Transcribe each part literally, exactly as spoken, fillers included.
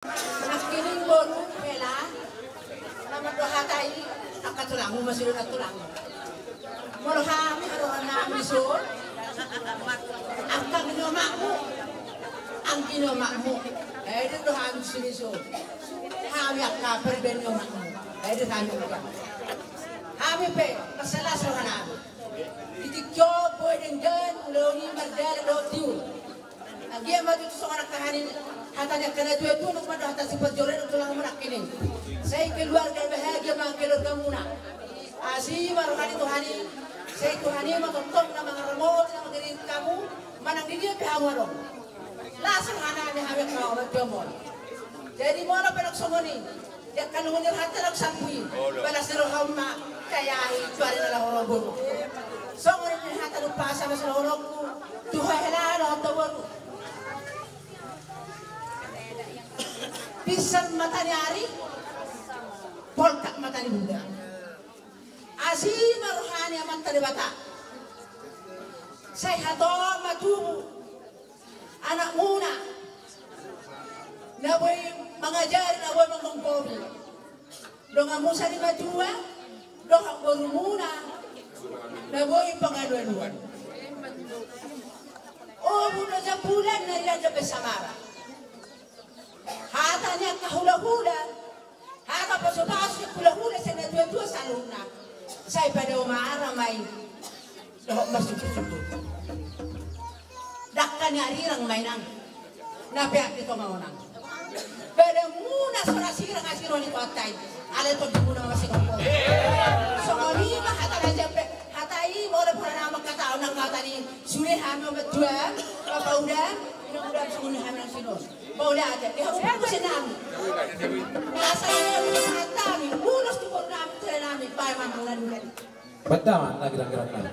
Nangkining boru hela na mandok hata i, angka tulangmu ma sude na tulang. Molo hami haroronami dison, angka ni omakmu, anggi ni omakmu, eder do hami dison. Hami angka pariban ni omakmu, eder hami. Hami pe marsilas rohanami. Di tingki on boi denggan ulaon i mardalan dohot tiur. Anggiat ma tutu songon angka hata ni angka natuatua, nunga mandok hata siparjolo dohot tulangmu nangkining. Sai keluarga bahagia ma keluargamuna. Asi ma roha ni Tuhan i. Sai Tuhan i ma tongtong na mangaramoti, na mangiririt hamu, manang di dia pe hamu adong. Las rohanami hami angka omak dohot. Jadi molo pe nang songon i, di angka na hurang hata nang sampu i, balas ni roha ma, sai ahi tu ari na laho ro boru. Songon i hata ni umpasa ma sidohononku tu ho hela dohot ho boru. Pinsan mata ni ari, poltak mata ni bulan. Asi ma roha ni Amanta Debata. Sai hatop ma tubu anakmuna na boi mangajari, na boi manggomgomi. Donganmu sarimatua dohot borumuna na boi pangalualuan. Obu do jambulan na rian dope samara. Hata ni angka hulahula, hata pasupasu ni hulahula sian natuatua saluhutna. Sai pada umara ma i dohot marsuhutsuhut. Dangka ni arirang ma inang na peak di tonga on. Badanmuna so ra sirang asi ro ni Tuhanta i. Alai tondimuna ma masihomhom. Songon i ma hata na jambe, hata i ma olo pura na mangkatahon nang hata ni sude hami omak tua, bapa uda, inang uda, songon i hami nang sinon. Mauliate, di hamu panggusi nami. Asa di hamu panggusi nami, ulos tu boru nami, tu nami, paeman mula dulu. Pertama, na girang-girang nami.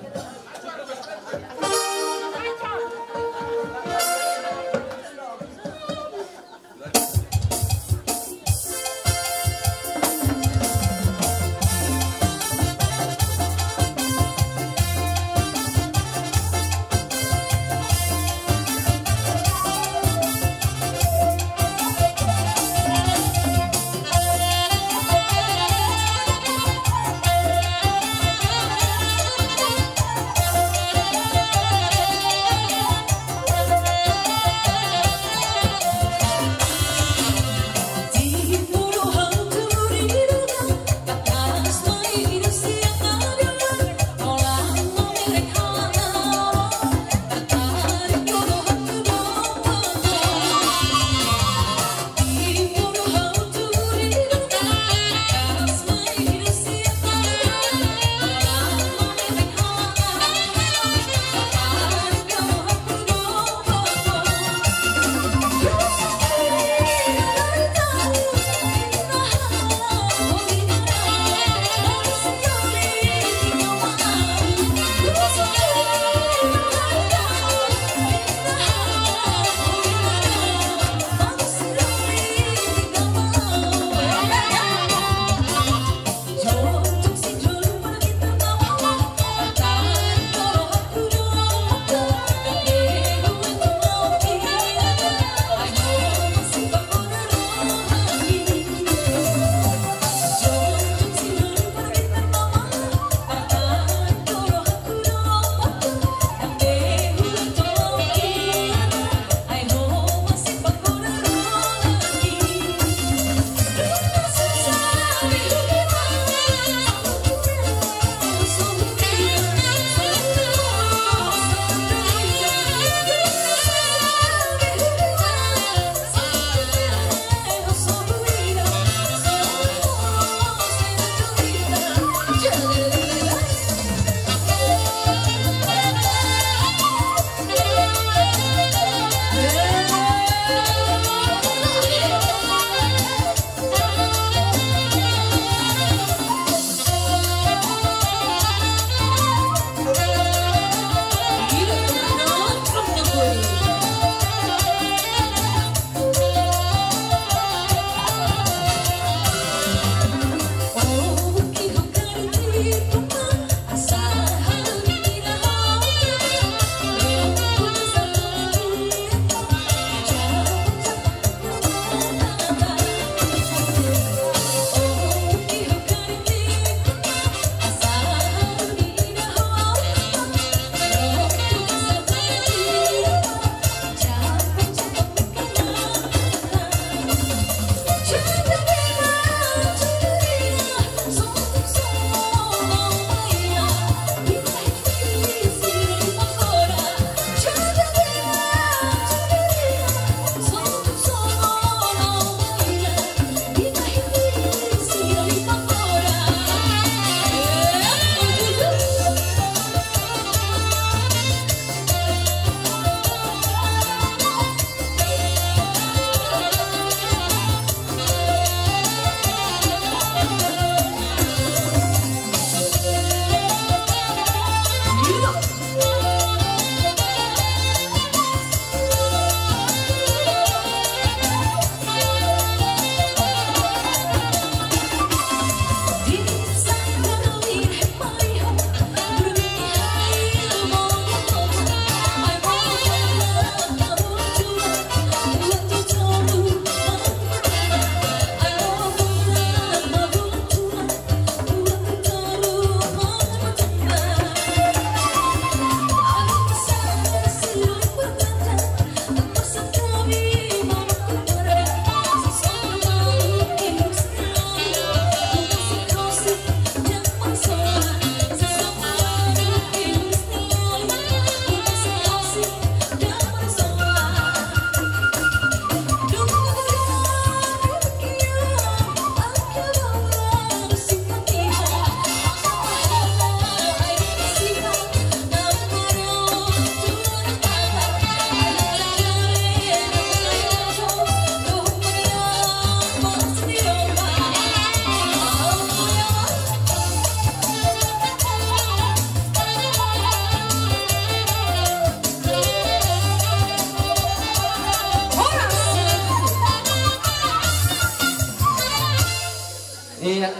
Ia,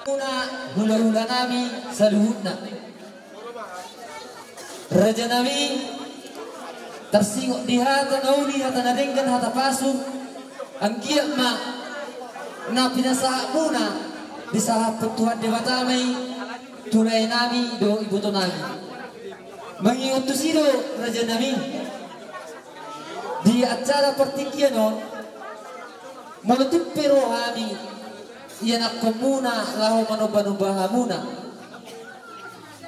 muna hulahula nami saluhutna. Raja nami, tarsingot di hata na uli, hata na denggan, hata pasu, anggiat ma na pinasahat muna disahat Tuhan Debata ma i tu lae nami dohot iboto nami. Mangingot tusi do raja nami, di acara partingkian on, molo tung pe ro hami ianakhon muna laho manomba-nomba hamuna,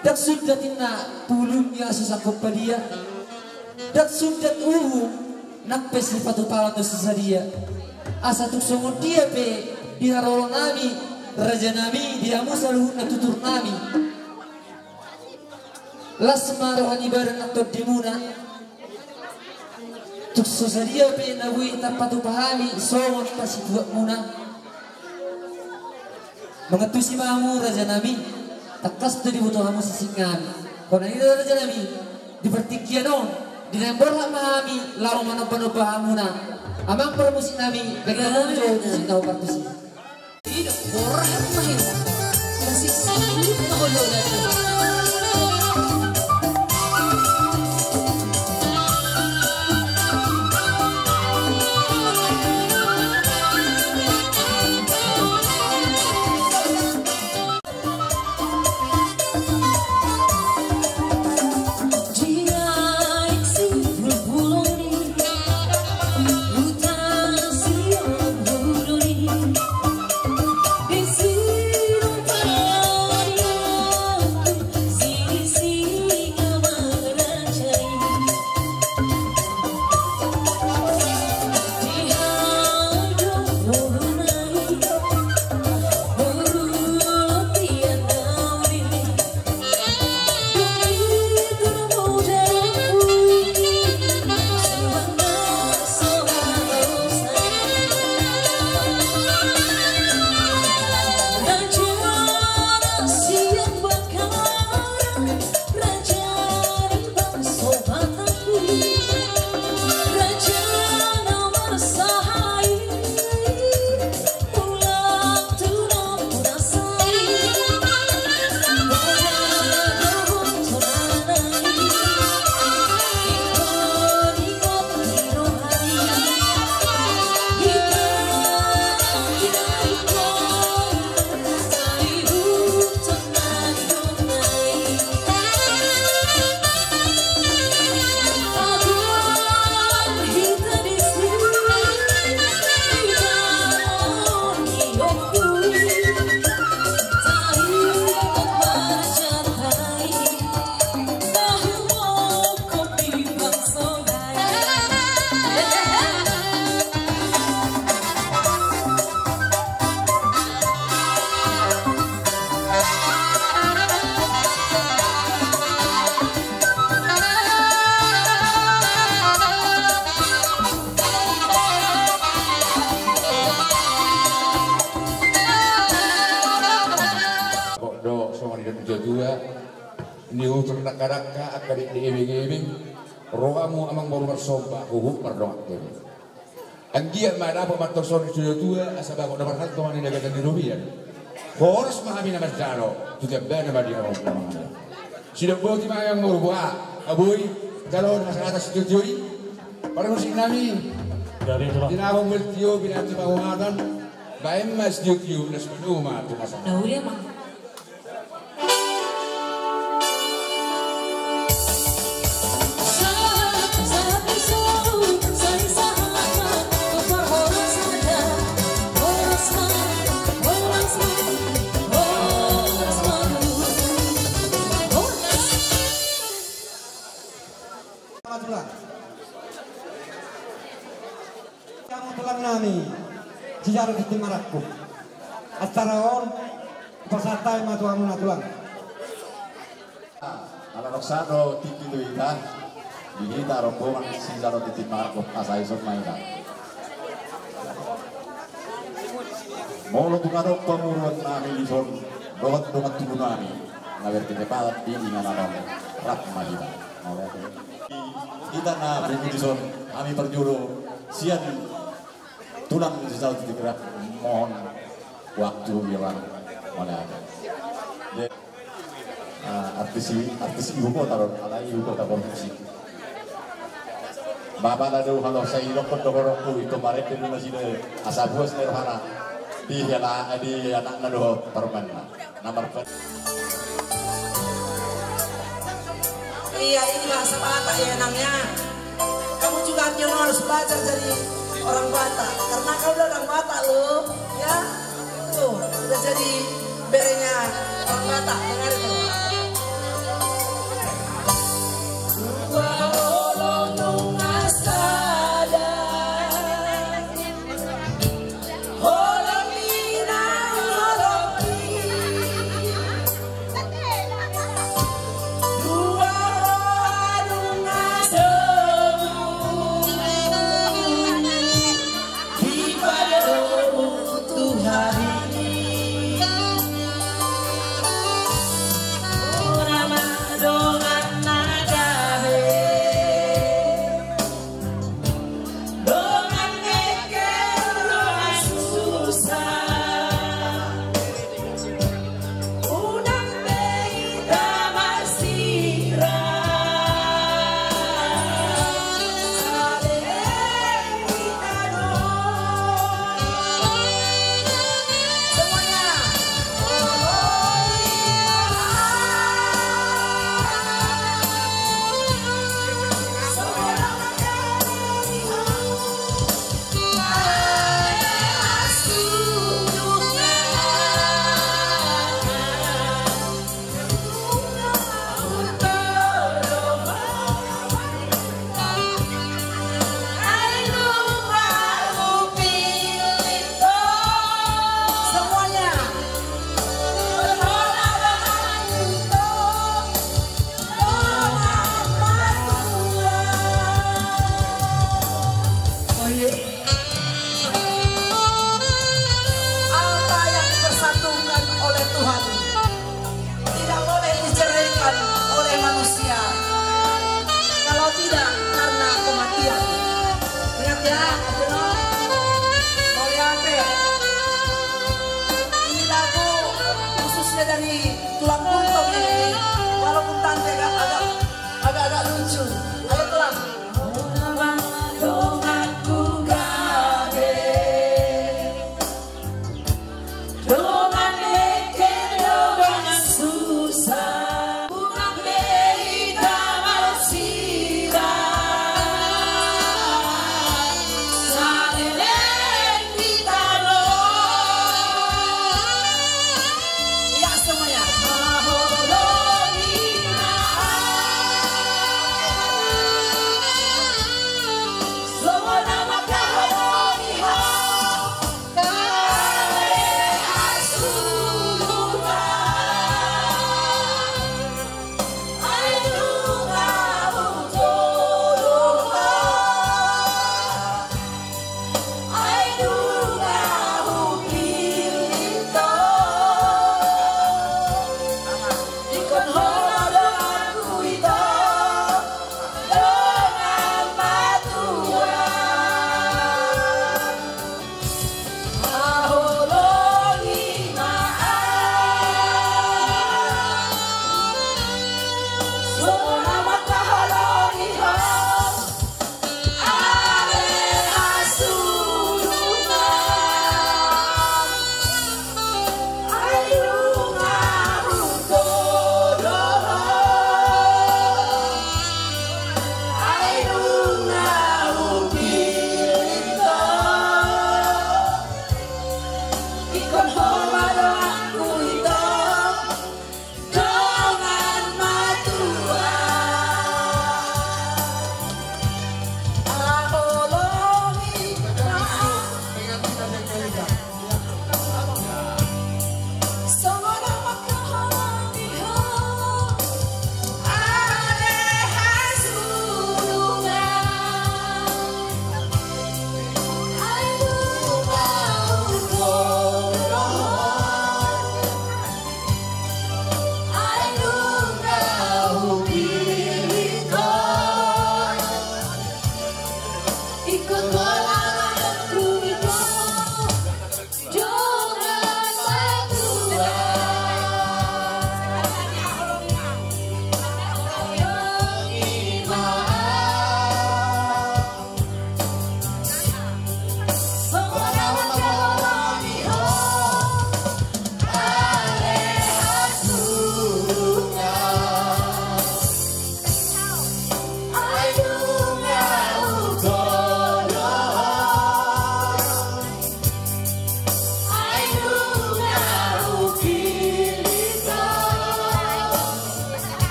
ndang sundat inna pulung ia so sangkop padia. Ndang sundat uhum nang pe sipatupaon dohot si sadia. Asa tung songon dia pe di haroro nami, raja nami, di hamu saluhutna tutur nami, las ma roha ni badan nang tondi muna. Tung so sadia pe na boi tarpatupa hami songon pasituak muna. Mangantusi ma hamu raja nami, tangkas do diboto hamu sisik nami. Hona i do raja nami, di partingkian on, di na imborhat ma hami laho manomba-nomba hamuna. Amang parmusik nami, baen hamu jo musik na hupartusi. Idok borhat ma hita. Musik saluhut na holongan. Tua, ni utur dangka-dangka, angka dekdek ebeng-ebeng, rohamu amang boru marsomba, huhut mardongan kebe. Anggiat ma dapot ma antong songon tua-tua, asa bagot na marhalto ma na inagatan ni robean. Horas ma hami na manjalo, tu jambana ma di ahu na mangada. Sidok boti ma amang boru, boha, aboi, jalo na masalah sitio-tio i. Parmusik nami. Jadi, Tulang. Tinabang bel tio, binati panguhatan. Baen ma sitio-tio, na sipadu ma tu masa. Na uli, Amang. Hamu tulang nami, sijalo tintin marangkup. Acara on, pasahat hami ma tu hamuna tulang. Ala roksa do tingki tu hita, di hita rombongan sijalo tintin marangkup, asa ison ma hita. Molo tung adong pamoruon nami dison, dohot dongan tubu nami, na berketepatan di inganan on, rap ma hita. Mauliate. Hita na pungu dison, hami parjolo sian tulang sijalo tintin marangkup, mohon waktu biar mana ada. De, ah, artis i, artis ibu kota do, alai ibu kota provinsi. Bapa na do halo sai dokon do horongku itu marende do nasida asa buas ni rohana. Di hela, di anakna do parumaenna. Nomor empat. Iya, ini bahasa Batak ya, Nang, ya. Kamu juga, Arnyono, harus belajar jadi orang Batak. Karena kau udah orang Batak, loh. Ya, tuh, udah jadi berenya orang Batak. Dengar itu.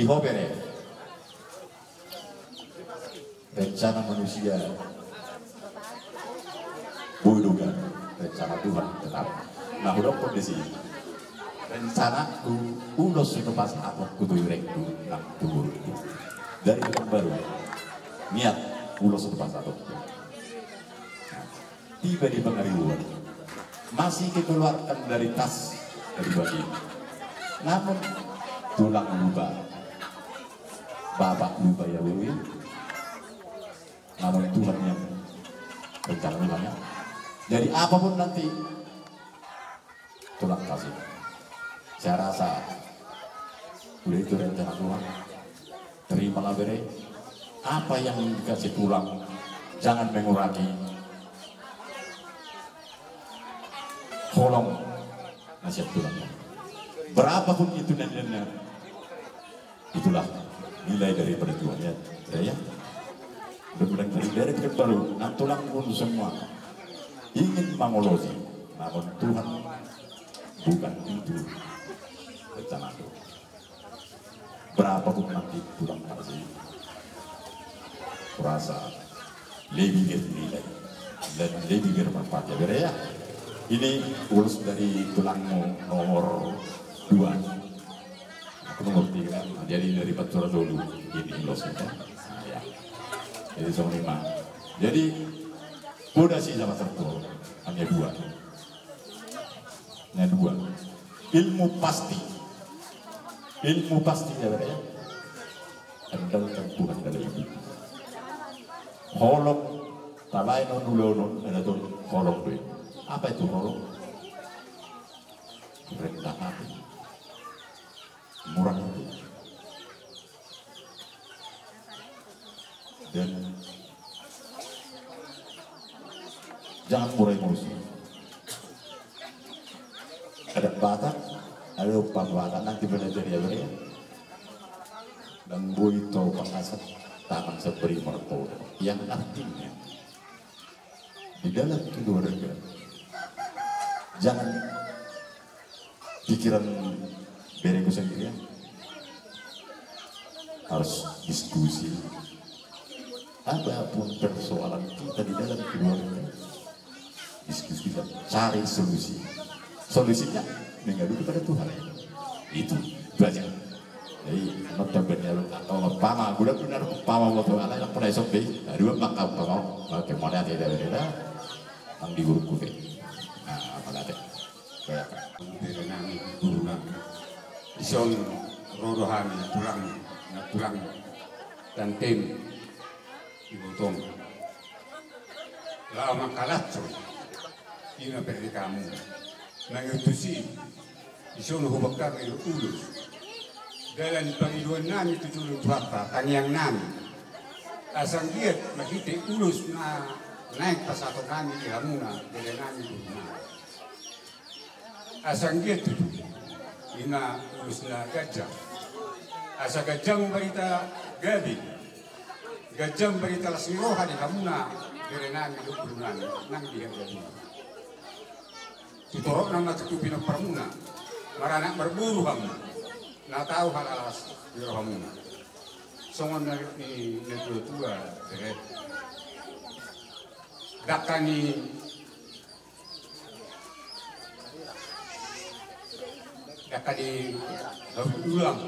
Di ho bere. Rencana manusia boi do, kan? Rencana Tuhan tetap. Nah, hudokkon disi. Rencanaku ulos situ pas atok ku tu irengku nang tu gurungku. Dari Pekanbaru. Niat ulos situ pas atok. Nah, tiba di Pangaribuan. Masih keluarkan dari tas dari bagi. Namun tulang lupa. Bapak lupa ya, Wiwi. Namun Tuhan yang rencana Tuhan, ya. Jadi apapun nanti tulang kasih. Saya rasa udah itu rencana Tuhan. Terimalah bere. Apa yang dikasih tulang, jangan mengurangi. Holong nasihat tulang. Berapapun itu nilainya, itulah nilai dari perjuangan, ya, ya. Mudah-mudahan dari, dari Pekanbaru, nang tulang pun semua ingin mangolosi, namun Tuhan bukan itu rencana Tuhan. Berapapun nanti tulang kasih, kurasa lebih bernilai dan lebih bermanfaat, ya, bere, ya. Ini ulos dari tulangmu nomor dua. Aku nomor tiga, kan? Jadi dari Pantura dulu ini ulos itu. Nah, ya. Jadi songon i ma. Jadi poda si sama terpol hanya dua. Yang dua, ilmu pasti. Ilmu pasti, ya, bere, ya. Andalkan Tuhan dalam hidup. Holong, tabaen on ulaon on, ada tu holong do i. Apa itu holong? Rendah hati. Murah hati. Dan jangan murah emosi. Ada Batak, ada umpama Batak nanti belajar, ya, bere, ya. Dan boi to pangasat tangan sabari marpoda. Yang artinya di dalam keluarga, jangan pikiran bereku sendirian. Harus diskusi. Apapun persoalan kita di dalam keluarga, diskusi, kita cari solusi. Solusinya mengadu kepada Tuhan. Itu, itu aja. Jadi, nonton bani alun atau umpama, guna benar umpama, waktu anak yang pernah S M P, nah, dua maka umpama, oke, mana ada, ada, ada, nang di guru kupe. Nah, mana ada. Bere nami, guru nami. Dison ro do hami tulang, na tulang tantem. Ibotom. Laho mangkalashon. Ima pernikahanmu. Mangihutusi. Dison hubakar ido ulos. Dalan pangidoan nami tu jolo Tuhanta, tangiang nami. Asa anggiat marhite ulos na naeng pasahaton nami di hamuna, bere nami, guru nami. Asa anggiat tutu, ima ulos na ganjang. Asa ganjang barita gabe, ganjang barita las ni roha di hamuna, bere nami dohot guru nami, nang di hagabe. Tu torop nama tutu pinomparmuna, maranak marboru hamu, na tau halalas ni rohamuna. Songon na ni natua-tua, bere. Dangka ni Dangka ni ulang.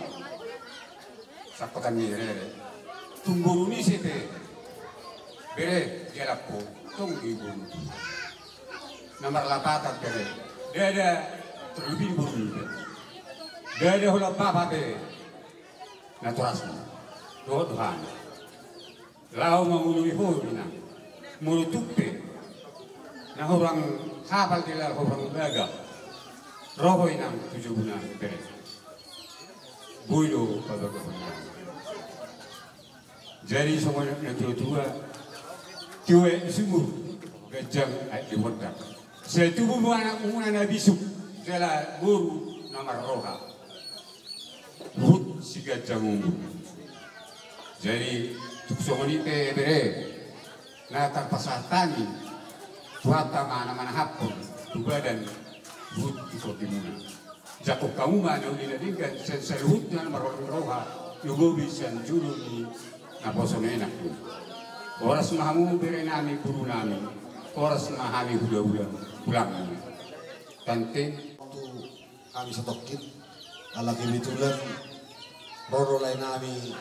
Sangkotan ni rere. Tung boru ni ise pe. Bere, dialap ho, tong di boru. Na marlapatan, bere. Ndada, terlebih boru ni, bere. Ndada holan bapa pe. Natorasna. Dohot Tuhan. Laho mangoloi ho, inang. Molo tung pe na hurang hapal, jala hurang bagak, ro ho, inang, tu jabuna, bere. Boi do pabagakon, inang. Jadi songon natua-tua, tio aek di sumur, ganjang aek di bondak. Sai tubu ma anakmuna na bisuk, jala boru na marroha. Huhut siganjang umur. Jadi, tung songon i pe, bere, na tarpasahat hami, Tuhanta ma na manahaphon tu badan, huhut tu tondimuna. Jangkon hamu ma na uli na denggan, sian saluhutna na marroha, Lumobi sian julu ni naposo ni inangku. Horas ma hamu bere nami, boru nami. Horas ma hami hulahula, tulang nami. Tangke. Tu hami satongkin, ala kebetulan ro do lae nami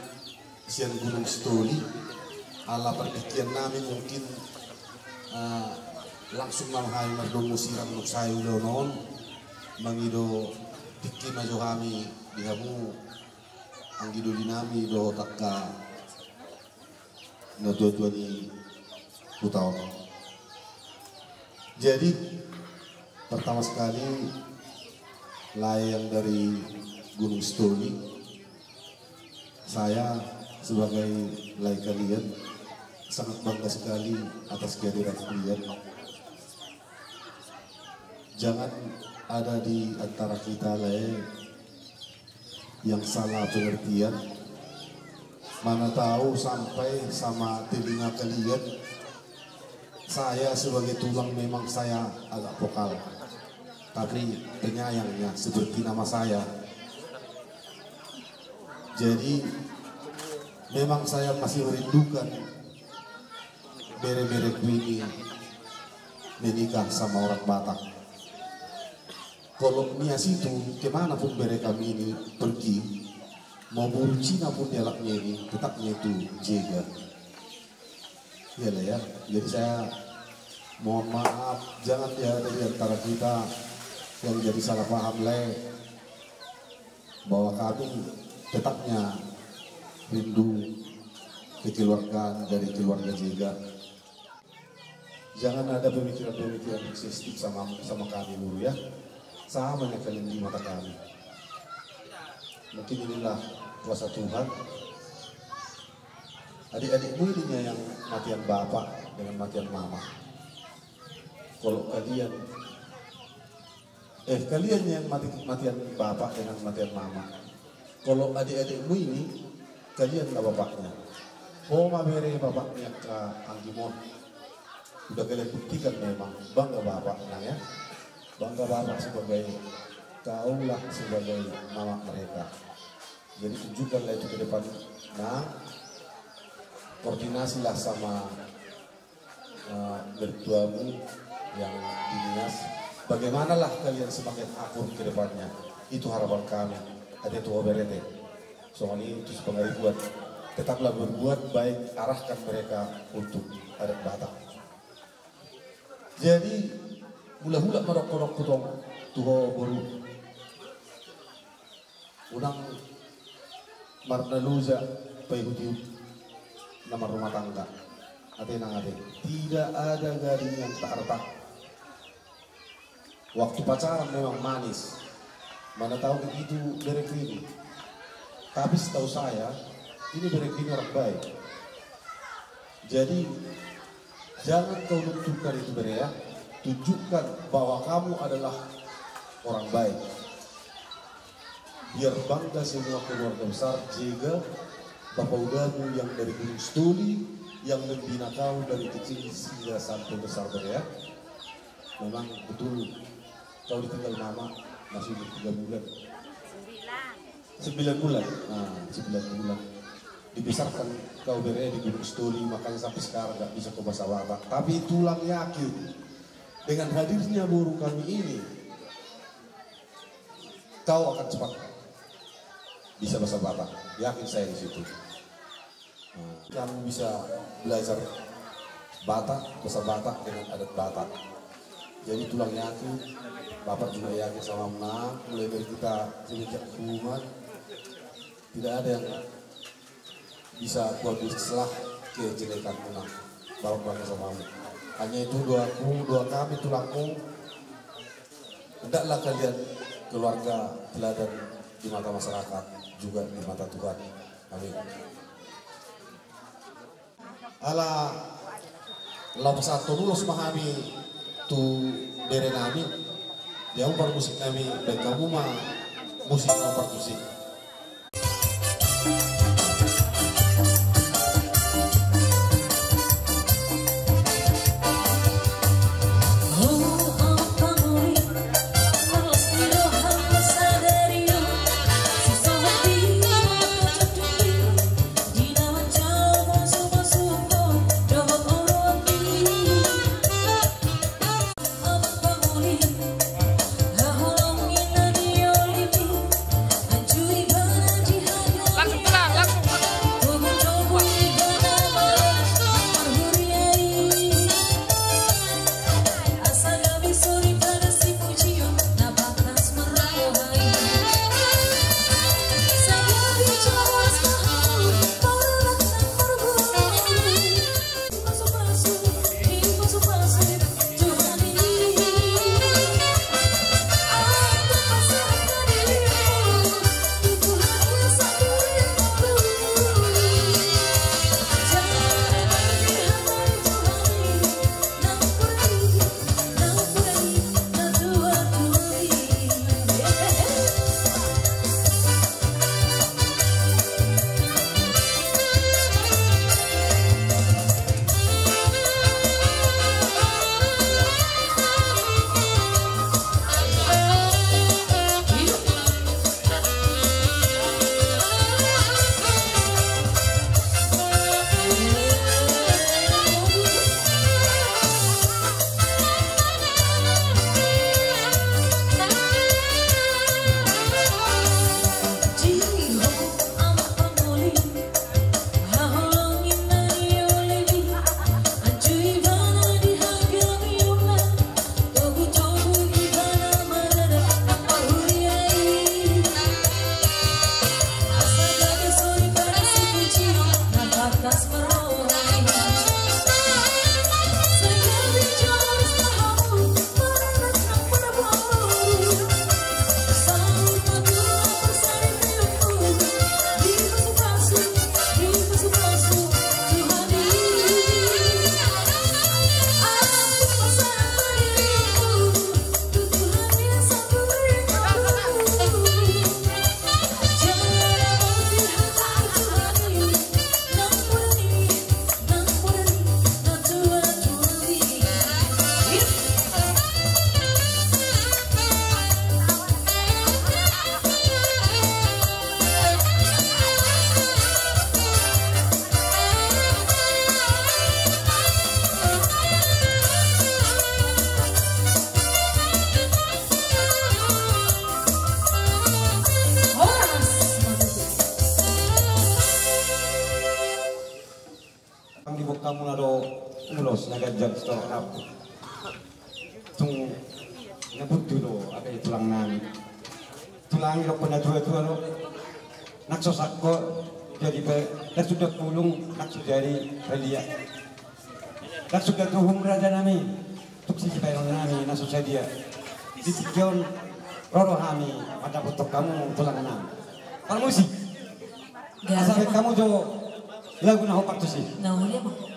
sian Gunung Sitoli, ala partingkian nami mungkin, eh, langsung ma hami mardomu sirang nunga sae ulaon on, mangido tingki ma jo hami di hamu anggi doli nami dohot angka natuatua ni huta on. Jadi, pertama sekali, lae yang dari Gunung Sitoli, saya sebagai lae kalian sangat bangga sekali atas kehadiran kalian. Jangan ada di antara kita, lae, yang salah pengertian. Mana tahu sampai sama telinga kalian, saya sebagai tulang memang saya agak vokal, tapi penyayangnya seperti nama saya. Jadi, memang saya masih merindukan bere-bereku ini menikah sama orang Batak. Kalau nias itu, kemana pun bere kami ini pergi, mau boru Cina pun dialapnya ini, tetapnya itu Jega. Iyalah ya, jadi saya mohon maaf, jangan ada di antara kita yang jadi salah paham, lae, bahwa kami tetapnya rindu kekeluargaan dari keluarga Jega. Jangan ada pemikiran-pemikiran seistik sama, sama kami, boru, ya. Sama nya kalian di mata kami. Mungkin inilah kuasa Tuhan. Adik-adikmu ini nya yang matian bapak dengan matian mama. Kalau kalian Eh, kalian yang mati, matian bapak dengan matian mama. Kalau adik-adikmu ini, kalian lah bapaknya. Ho ma bere bapak ni angka anggim on. Udah kalian buktikan memang bangga bapak, Nang, ya. Bangga bapak sebagai, kaulah sebagai mama mereka. Jadi tunjukkanlah itu ke depan, Nang. Koordinasilah sama eh, mertuamu yang di Nias, bagaimanalah kalian semakin akur ke depannya. Itu harapan kami. Ate tu ho bere ate. Songon i tu si Pangaribuan. Tetaplah berbuat baik, arahkan mereka untuk adat Batak. Jadi, hulahula ma dohonon hutong tu ho boru. Unang marnaloja paihutihut na marrumah tangga. Ate, Nang, ate. Tidak ada gading yang tak retak. Waktu pacaran memang manis. Mana tahu begitu bereku ini. Tapi setahu saya, ini bereku ini orang baik. Jadi, jangan kau lunturkan itu, bere, ya. Tunjukkan bahwa kamu adalah orang baik. Biar bangga semua keluarga besar Jega, bapa udamu yang dari Gunung Sitoli, yang membina kau dari kecil hingga sampai besar, bere, ya. Memang betul kau ditinggal mama masih umur tiga bulan. Sembilan. Sembilan bulan. Nah, sembilan bulan. Dibesarkan kau, bere, di Gunung Sitoli, makanya sampai sekarang nggak bisa kau bahasa Batak. Tapi tulang yakin, dengan hadirnya boru kami ini, kau akan cepat bisa bahasa Batak. Yakin saya di situ. Nah, kamu bisa belajar Batak, bahasa Batak dengan adat Batak. Jadi tulang yakin, bapak juga yakin sama Nang, mulai dari kita semenjak hubungan, tidak ada yang bisa kuambil celah kejelekanmu, Nang. Bapak bangga sama kamu. Hanya itu doaku, doa kami tulangmu. Hendaklah kalian keluarga teladan di mata masyarakat, juga di mata Tuhan. Amin. Ala laho pasahathon ulos ma hami tu bere nami. Di hamu parmusik nami, baen hamu ma musik na parmusik. Diboan hamu na do ulos na ganjang sitorop. Tung na buntu do ate tulang nami. Tulang i dohot na tua-tua do. Nang so sangkot jadi pe, nang so dapulung, nang so jadi palia. Nang so datuhung raja nami. Tung sisipaenon nami na so sadia. Di tingki on ro do hami mandapothon hamu tulang nami. Parmusik. Asa baen hamu jo lagu na hombar tusi. Na uli ma.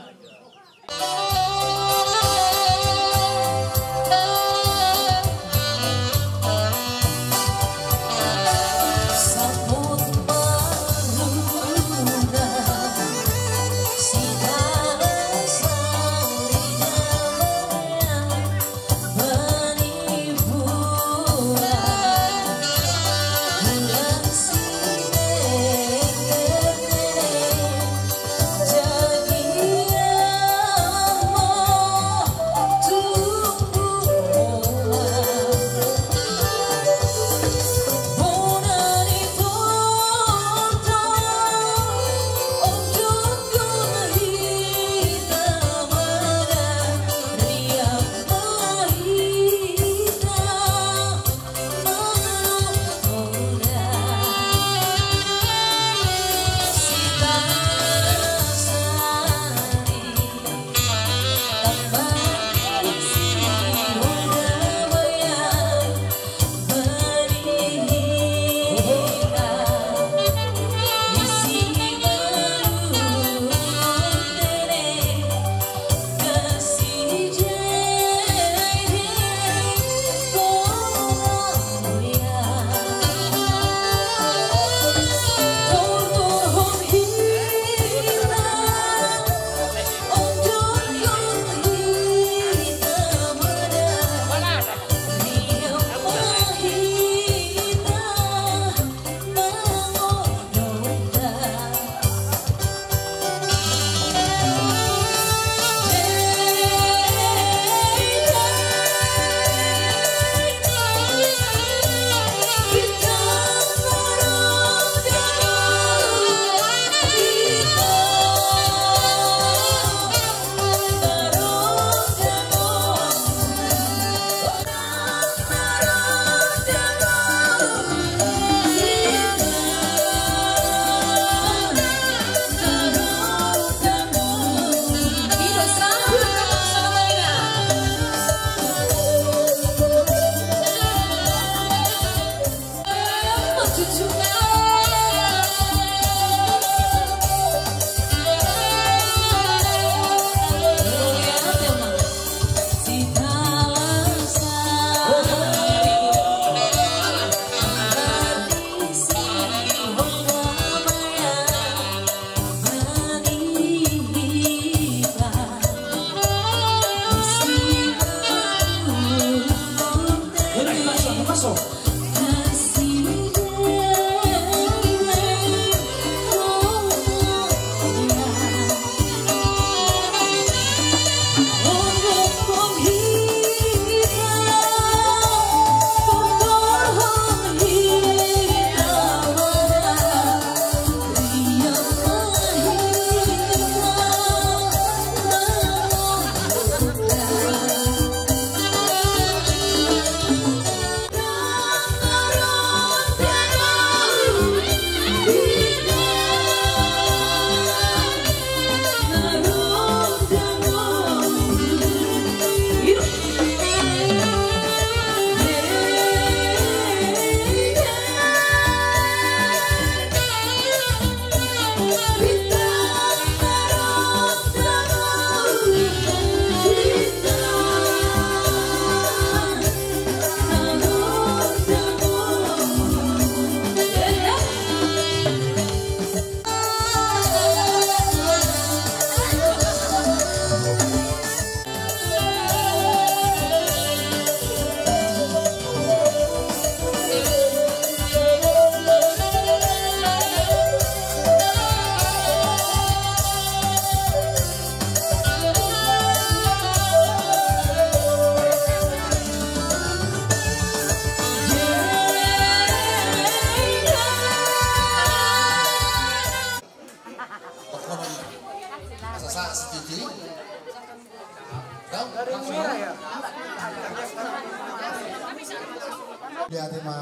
Mauliate ma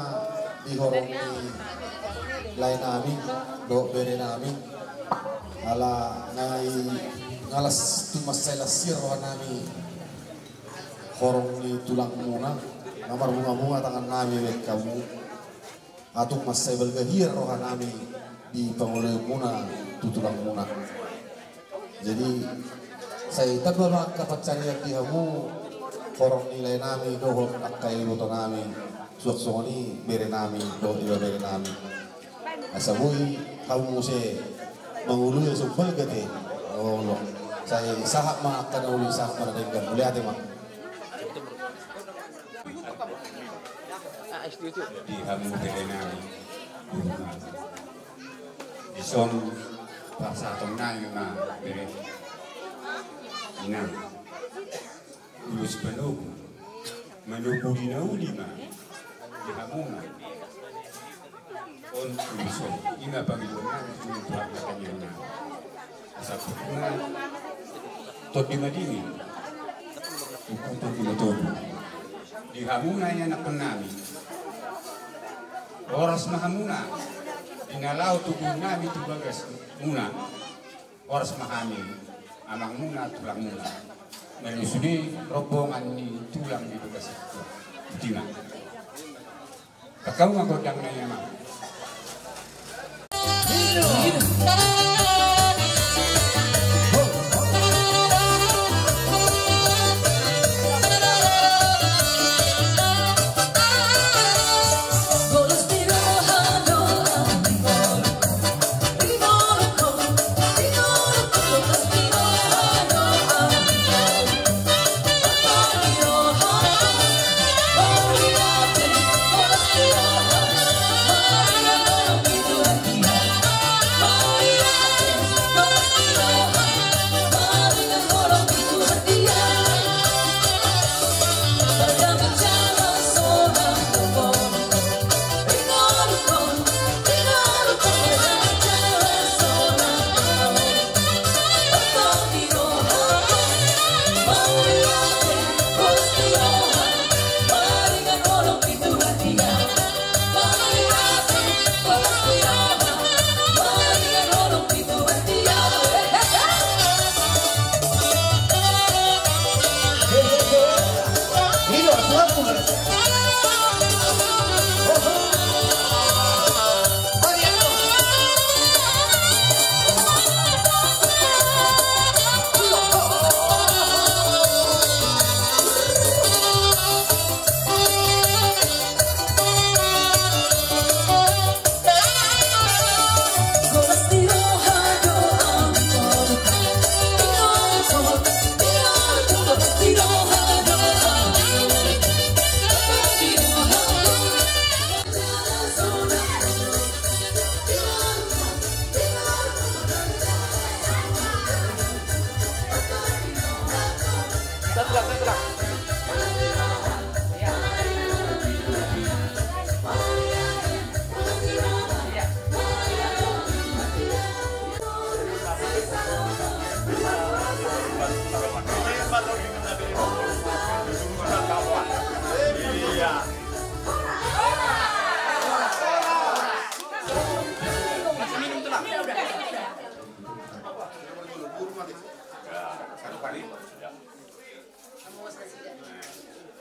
di horong ni lae nami dohot bere nami. Ala nunga las tung mansai las hian roha nami horong ni tulangmuna, na marbunga-bunga tangan nami bahen hamu. Tung mansai balga hian roha nami di pangoloionmuna tu tulangmuna. Jadi sai tamba ma angka pansarian di hamu horong ni lae nami dohot angka iboto nami, suang songon i bere nami dohot ibebere nami. Asa boi hamu muse mangoloi asa umbalga te. Olo, sai sahat ma angka na uli, sahat ma na denggan. Mauliate ma. Di hamu bere nami, dison pasahaton nami ma bere nami. Ulos panogu, manogu di na uli ma di hamuna. On ulos on, i ma pangidoan nami tu Tuhan, partangiangan nami. Asa putuna tondi madingin, tutu tondi matogu di hamuna, i anakkon nami. Horas ma hamuna di na laho tu boru nami tu bagasmuna. Horas ma hami amangmuna, tulangmuna, molo sude rombongan ni tulang di bagas i. Botima. Pasahat ma gondang na i, amang.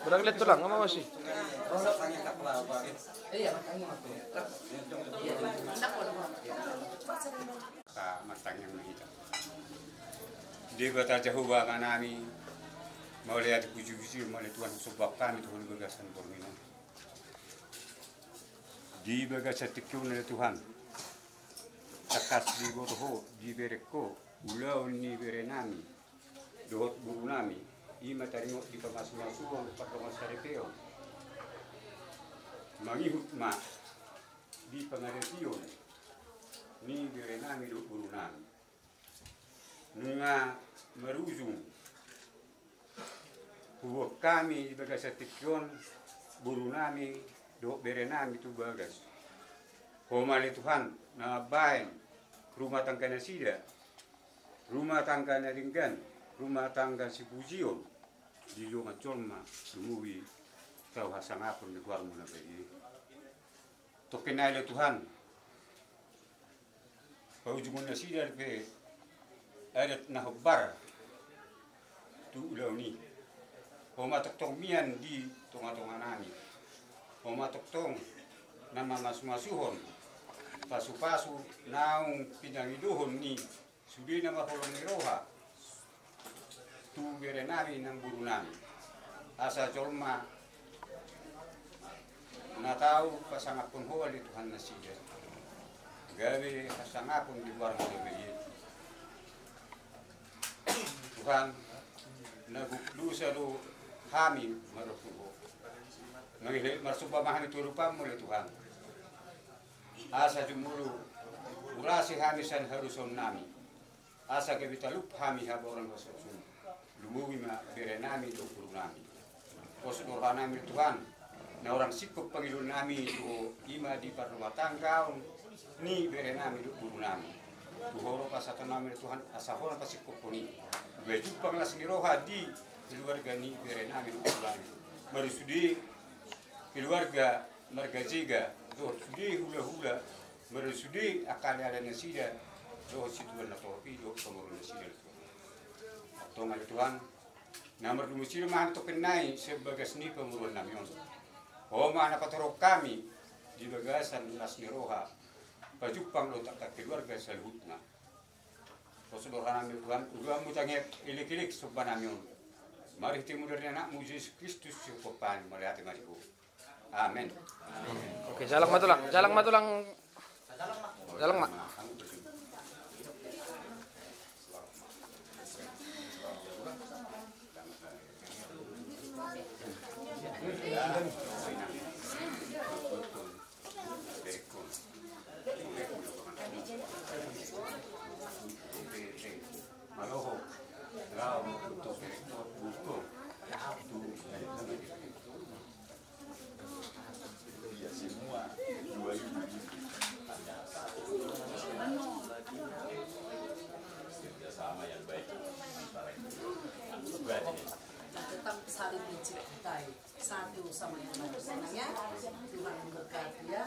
Berang lihat tulang, apa masih? Martangiang ma hita. Debata Jahowa Amanami, mauliate, puji-puji, mauliate Tuhan, husomba hami tu Ho di bagasan borngin on. Di bagasan tingki on ale Tuhan, tangkas diboto Ho, dibereng Ho ulaon ni berenami dohot borunami, i ma taringot di pamasu-masuon, pardongansaripeon, mangihut ma di pangarapeon ni berenami dohot borunami. Nunga marujung huboan hami di bagasan tingki on borunami dohot berenami tu bagas. Ho ma ale Tuhan na mambahen rumah tangga nasida rumah tangga na denggan, rumah tangga sipujion di dongan jolma, lumobi tu hasangapon ni goarmu na badia i. Tongkin nai ale Tuhan, paujunghon nasida pe adat na hombar tu ulaon i. Ho ma tongtong mian di tongatonganami. Ho ma tongtong na mamasumasuhon pasupasu naung pinangidohon ni sude na marholong ni roha tu berenami nang borunami. Asa jolma na tau pasangaphon Ho ale Tuhan nasida, gabe hasangapon di goarmu na badia i. Tuhan, na gok dosa do hami marhite Ho. Mangihut marsomba ma hami tu adopanmu ale Tuhan, asa jumolo urasi hami sian hadosaonnami. Asa gabe talup hami habaoran basosum, lumobi ma berenami dohot borunami. Pos do rohanami ale Tuhan, na hurang singkop pangidoannami tu Ho i ma di parrumatanggaon ni berenami dohot borunami. Tu Ho do pasahatonnami ale Tuhan, asa Ho na pasingkophon i. Gabe jumpang las ni roha di keluarga ni berenami dohot borunami. Marsude keluarga marga Jega dohot sude hulahula, marsude angka aleale nasida dohot situan na torop i dohot pamoruon nasida. Antong ale Tuhan, na mardomu siro ma hami tongkin nai sian bagas ni pamoruonnami on. Ho ma na patorop hami di bagasan las ni roha, pajumpang dohot angka keluarga saluhutna. Pos do rohanami ale Tuhan, ulaonmu tangiang elek-elek sombanami on. Marhite mudar ni Anakmu Jesus Kristus sihompa hami, mauliate ma di Ho. Amen. Oke, jalang ma tulang, jalang ma tulang. Jalang ma. Tetap saling mencintai satu sama yang lain. Senang ya, Tuhan memberkati ya.